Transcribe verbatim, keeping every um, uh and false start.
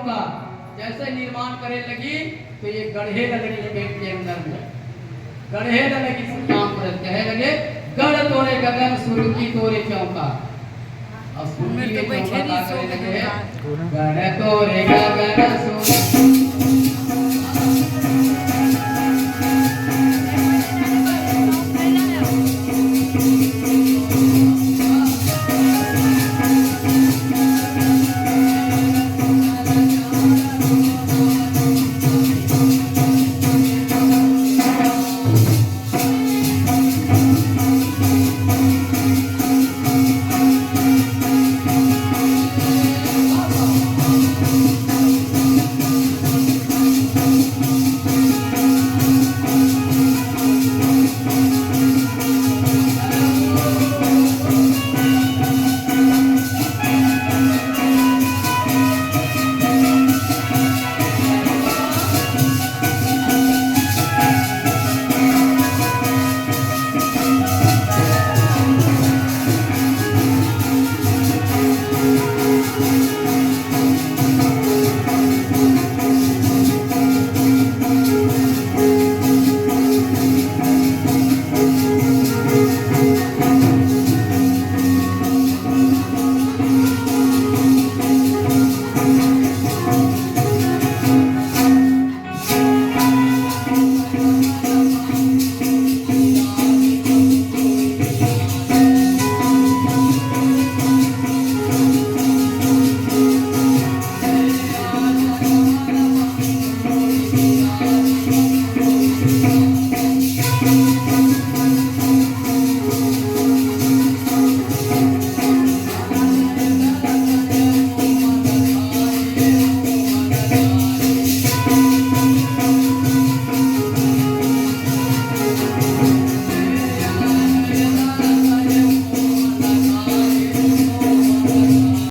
का जैसे निर्माण करे लगी, तो ये गढ़े लगनी पेट के अंदर में, गढ़े लगनी काम करे, कहे लगे, "गढ़ तोरे गगन सुरती तोरे चौका।" और सुरती में तो चौका का करे लगे, "गढ़ तोरे गगन सुरती